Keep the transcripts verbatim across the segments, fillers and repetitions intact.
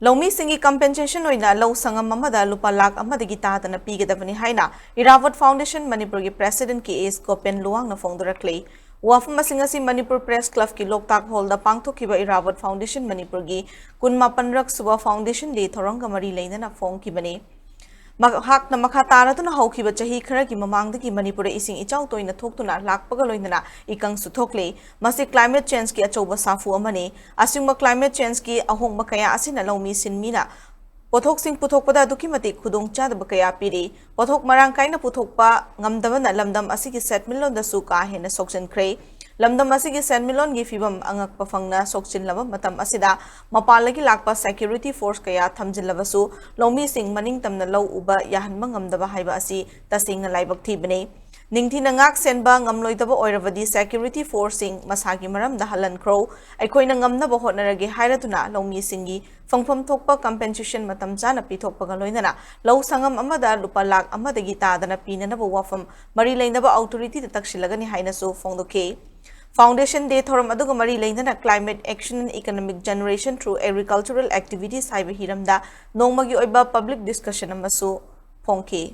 ꯂꯧꯃꯤꯁꯤꯡꯒꯤ ꯀꯝꯄꯦꯟꯁꯦꯁꯟ ꯑꯣꯏꯅ ꯂꯧ ꯁꯪꯉꯝ ꯑꯃꯗ ꯂꯨꯄꯥ ꯂꯥꯈ ꯑꯃꯗꯒꯤ ꯇꯥꯗꯅ ꯄꯤꯒꯗꯕꯅꯤ ꯍꯥꯏꯅ ꯏꯔꯥꯕꯣꯠ ꯐꯥꯎꯟꯗꯦꯁꯟ ꯃꯅꯤꯄꯨꯔꯒꯤ ꯄ꯭ꯔꯦꯁꯤꯗꯦꯟꯠ ꯀꯦ ꯑꯦꯁ ꯒꯣꯄꯦꯟ ꯂꯨꯋꯥꯡꯅ ꯐꯣꯡꯗꯣꯔꯛꯂꯤ꯫ ꯋꯥꯐꯝ ꯑꯁꯤꯡ ꯑꯁꯤ ꯃꯅꯤꯄꯨꯔ ꯄ꯭ꯔꯦꯁ ꯀ꯭ꯂꯕꯀꯤ ꯂꯣꯛꯇꯥꯛ ꯍꯣꯜꯗ ꯄꯥꯡꯊꯣꯛꯈꯤꯕ ꯏꯔꯥꯕꯣꯠ ꯐꯥꯎꯟꯗꯦꯁꯟ ꯃꯅꯤꯄꯨꯔꯒꯤ ꯀꯨꯟꯃꯥꯄꯟꯔꯛ ꯁꯨꯕ ꯐꯥꯎꯟꯗꯦꯁꯟ ꯗꯦ ꯊꯧꯔꯝꯒ ꯃꯔꯤ ꯂꯩꯅꯅ ꯐꯣꯡꯈꯤꯕꯅꯤ꯫ ꯃꯍꯥꯛꯅ ꯃꯈꯥ ꯇꯥꯔꯗꯨꯅ ꯍꯧꯈꯤꯕ ꯆꯍꯤ ꯈꯔꯒꯤ ꯃꯃꯥꯡꯗꯒꯤ ꯃꯅꯤꯄꯨꯔꯗ ꯏꯁꯤꯡ ꯏꯆꯥꯎ ꯇꯣꯏꯅ ꯊꯣꯛꯇꯨꯅ ꯂꯥꯛꯄꯒ ꯂꯣꯏꯅꯅ ꯏꯀꯪꯁꯨ ꯊꯣꯛꯂꯤ꯫ ꯃꯁꯤ ꯀ꯭ꯂꯥꯏꯃꯦꯠ ꯆꯦꯟꯖꯀꯤ ꯑꯆꯧꯕ ꯁꯥꯐꯨ ꯑꯃꯅꯤ꯫ ꯑꯁꯤꯒꯨꯝꯕ ꯀ꯭ꯂꯥꯏꯃꯦꯠ ꯆꯦꯟꯖꯀꯤ ꯑꯍꯣꯡꯕ ꯀꯌꯥ ꯑꯁꯤꯅ ꯂꯧꯃꯤ ꯁꯤꯟꯃꯤꯅ ꯄꯣꯠꯊꯣꯛꯁꯤꯡ ꯄꯨꯊꯣꯛꯄꯗ ꯑꯗꯨꯛꯀꯤ ꯃꯇꯤꯛ ꯈꯨꯗꯣꯡꯆꯥꯗꯕ ꯀꯌꯥ ꯄꯤꯔꯤ꯫ ꯄꯣꯠꯊꯣꯛ ꯃꯔꯥꯡ ꯀꯥꯏꯅ ꯄꯨꯊꯣꯛꯄ ꯉꯝꯗꯕꯅ ꯂꯝꯗꯝ ꯑꯁꯤꯒꯤ ꯁꯦꯟꯃꯤꯠꯂꯣꯟꯗꯁꯨ ꯀꯥ ꯍꯦꯟꯅ ꯁꯣꯛꯆꯤꯟꯈ꯭ꯔꯦ꯫ ꯂꯝꯗꯝ ꯑꯁꯤꯒꯤ ꯁꯦꯟꯃꯤꯠꯂꯣꯟꯒꯤ ꯐꯤꯕꯝ ꯑꯉꯛꯄ ꯐꯪꯅ ꯁꯣꯛꯆꯤꯜꯂꯕ ꯃꯇꯝ ꯑꯁꯤꯗ ꯃꯄꯥꯟꯗꯒꯤ ꯂꯥꯛꯄ ꯁꯦꯀ꯭ꯌꯨꯔꯤꯇꯤ ꯐꯣꯔꯁ ꯀꯌꯥ ꯊꯝꯖꯤꯜꯂꯕꯁꯨ ꯂꯧꯃꯤꯁꯤꯡ ꯃꯅꯤꯡꯇꯝꯅ ꯂꯧ ꯎꯕ ꯌꯥꯍꯟꯕ ꯉꯝꯗꯕ ꯍꯥꯏꯕ ꯑꯁꯤ ꯇꯁꯦꯡꯅ ꯂꯥꯏꯕꯛ ꯊꯤꯕꯅꯤ꯫ ꯅꯤꯡꯊꯤꯅ ꯉꯥꯛ ꯁꯦꯟꯕ ꯉꯝꯂꯣꯏꯗꯕ ꯑꯣꯏꯔꯕꯗꯤ ꯁꯦꯀ꯭ꯌꯨꯔꯤꯇꯤ ꯐꯣꯔꯁꯁꯤꯡ ꯃꯁꯥꯒꯤ ꯃꯔꯝꯗ ꯍꯜꯍꯟꯈ꯭ꯔꯣ꯫ ꯑꯩꯈꯣꯏꯅ ꯉꯝꯅꯕ ꯍꯣꯠꯅꯔꯒꯦ ꯍꯥꯏꯔꯗꯨꯅ ꯂꯧꯃꯤꯁꯤꯡꯒꯤ ꯐꯪꯐꯝ ꯊꯣꯛꯄ ꯀꯝꯄꯦꯟꯁꯦꯁꯟ ꯃꯇꯝ ꯆꯥꯅ ꯄꯤꯊꯣꯛꯄꯒ ꯂꯣꯏꯅꯅ ꯂꯧ ꯁꯪꯉꯝ ꯑꯃꯗ ꯂꯨꯄꯥ ꯂꯥꯈ ꯑꯃꯗꯒꯤ ꯇꯥꯗꯅ ꯄꯤꯅꯅꯕ ꯋꯥꯐꯝ ꯃꯔꯤ ꯂꯩꯅꯕ ꯑꯣꯊꯣꯔꯤꯇꯤꯗ ꯇꯛꯁꯤꯜꯂꯒꯅꯤ ꯍꯥꯏꯅꯁꯨ ꯐꯣꯡꯗꯣꯛꯈꯤ꯫ ꯐꯥꯎꯟꯗꯦꯁꯟ ꯗꯦ ꯊꯧꯔꯝ ꯑꯗꯨꯒ ꯃꯔꯤ ꯂꯩꯅꯅ Climate Action and Economic Generation through Agricultural Activities ꯍꯥꯏꯕ ꯍꯤꯔꯝꯗ ꯅꯣꯡꯃꯒꯤ ꯑꯣꯏꯕ ꯄꯕ꯭ꯂꯤꯛ ꯗꯤꯁꯀꯁꯟ ꯑꯃꯁꯨ ꯐꯣꯡꯈꯤ꯫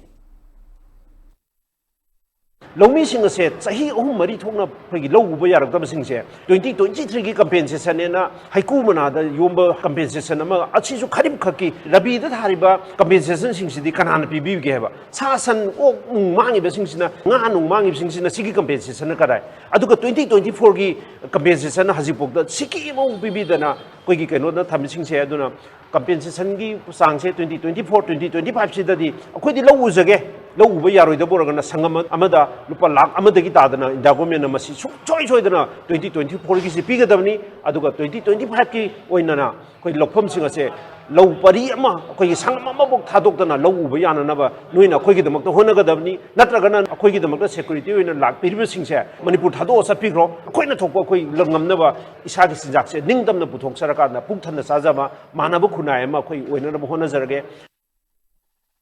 ꯂꯧꯃꯤꯁꯤꯡ ꯑꯁꯦ ꯆꯍꯤ ꯑꯍꯨꯝ ꯃꯔꯤ ꯊꯣꯛꯅ ꯑꯩꯈꯣꯏꯒꯤ ꯂꯧ ꯎꯕ ꯌꯥꯔꯛꯇꯕꯁꯤꯡꯁꯦ twenty twenty threeꯒꯤ ꯀꯝꯄꯦꯟꯁꯦꯁꯟꯅꯦꯅ ꯍꯩꯀꯨ ꯃꯅꯥꯗ ꯌꯣꯝꯕ ꯀꯝꯄꯦꯟꯁꯦꯁꯟ ꯑꯃ, ꯑꯁꯤꯁꯨ ꯈꯔꯤꯞ ꯈꯛꯀꯤ ꯔꯕꯤꯗ ꯊꯥꯔꯤꯕ ꯀꯝꯄꯦꯟꯁꯦꯁꯟꯁꯤꯡꯁꯤꯗꯤ ꯀꯅꯥꯅ ꯄꯤꯕꯤꯕꯒꯦ ꯍꯥꯏꯕ? ꯁꯥ ꯁꯟ, ꯑꯣꯛ ꯅꯨꯡ ꯃꯥꯡꯉꯤꯕꯁꯤꯡꯁꯤꯅ, ꯉꯥ ꯅꯨꯡ ꯃꯥꯡꯉꯤꯕꯁꯤꯡꯁꯤꯅ ꯁꯤꯒꯤ ꯀꯝꯄꯦꯟꯁꯦꯁꯟꯅ ꯀꯗꯥꯏ? ꯑꯗꯨꯒ twenty twenty fourꯒꯤ ꯀꯝꯄꯦꯟꯁꯦꯁꯟ ꯍꯧꯖꯤꯛꯐꯥꯎꯗ ꯁꯤꯀꯤ ꯑꯃ ꯄꯤꯕꯤꯗꯅ ꯑꯩꯈꯣꯏꯒꯤ ꯀꯩꯅꯣꯗ ꯊꯝꯃꯤꯁꯤꯡꯁꯦ, ꯑꯗꯨꯅ ꯀꯝꯄꯦꯟꯁꯦꯁꯟꯒꯤ ꯆꯥꯡꯁꯦ twenty twenty four twenty twenty fiveꯁꯤꯗꯗꯤ ꯑꯩꯈꯣꯏꯗꯤ ꯂꯧ ꯎꯖꯒꯦ, ꯂꯧ ꯎꯕ ꯌꯥꯔꯣꯏꯗꯕ ꯑꯣꯏꯔꯒꯅ ꯁꯪꯉꯝ ꯑꯃꯗ ꯂꯨꯄꯥ ꯂꯥꯈ ꯑꯃꯗꯒꯤ ꯇꯥꯗꯅ ꯏꯟꯗꯤꯌꯥ ꯒꯣꯔꯃꯦꯟꯅ ꯃꯁꯤ ꯁꯨꯡꯁꯣꯏ ꯁꯣꯏꯗꯅ twenty twenty fourꯒꯤꯁꯤ ꯄꯤꯒꯗꯕꯅꯤ꯫ ꯑꯗꯨꯒ twenty twenty fiveꯀꯤ ꯑꯣꯏꯅꯅ ꯑꯩꯈꯣꯏ ꯂꯧꯐꯝꯁꯤꯡ ꯑꯁꯦ ꯂꯧ ꯄꯔꯤ ꯑꯃ, ꯑꯩꯈꯣꯏꯒꯤ ꯁꯪꯉꯝ ꯑꯃꯐꯥꯎ ꯊꯥꯗꯣꯛꯇꯅ ꯂꯧ ꯎꯕ ꯌꯥꯅꯅꯕ ꯅꯣꯏꯅ ꯑꯩꯈꯣꯏꯒꯤꯗꯃꯛꯇ ꯍꯣꯠꯅꯒꯗꯕꯅꯤ꯫ ꯅꯠꯇ꯭ꯔꯒꯅ ꯑꯩꯈꯣꯏꯒꯤꯗꯃꯛꯇ ꯁꯦꯀ꯭ꯌꯨꯔꯤꯇꯤ ꯑꯣꯏꯅ ꯂꯥꯛꯄꯤꯔꯤꯕꯁꯤꯡꯁꯦ ꯃꯅꯤꯄꯨꯔ ꯊꯥꯗꯣꯛꯑ ꯆꯠꯄꯤꯈ꯭ꯔꯣ꯫ ꯑꯩꯈꯣꯏꯅ ꯊꯣꯛꯄ ꯑꯩꯈꯣꯏ ꯉꯝꯅꯕ ꯏꯁꯥꯒꯤ ꯆꯤꯟꯖꯥꯛꯁꯦ ꯅꯤꯡꯇꯝꯅ ꯄꯨꯊꯣꯛꯆꯔꯀꯥꯟꯗ ꯄꯨꯛ ꯊꯟꯅ ꯆꯥꯖꯕ ꯃꯥꯟꯅꯕ ꯈꯨꯟꯅꯥꯏ ꯑꯃ ꯑꯩꯈꯣꯏ ꯑꯣꯏꯅꯅꯕ ꯍꯣꯠꯅꯖꯔꯒꯦ꯫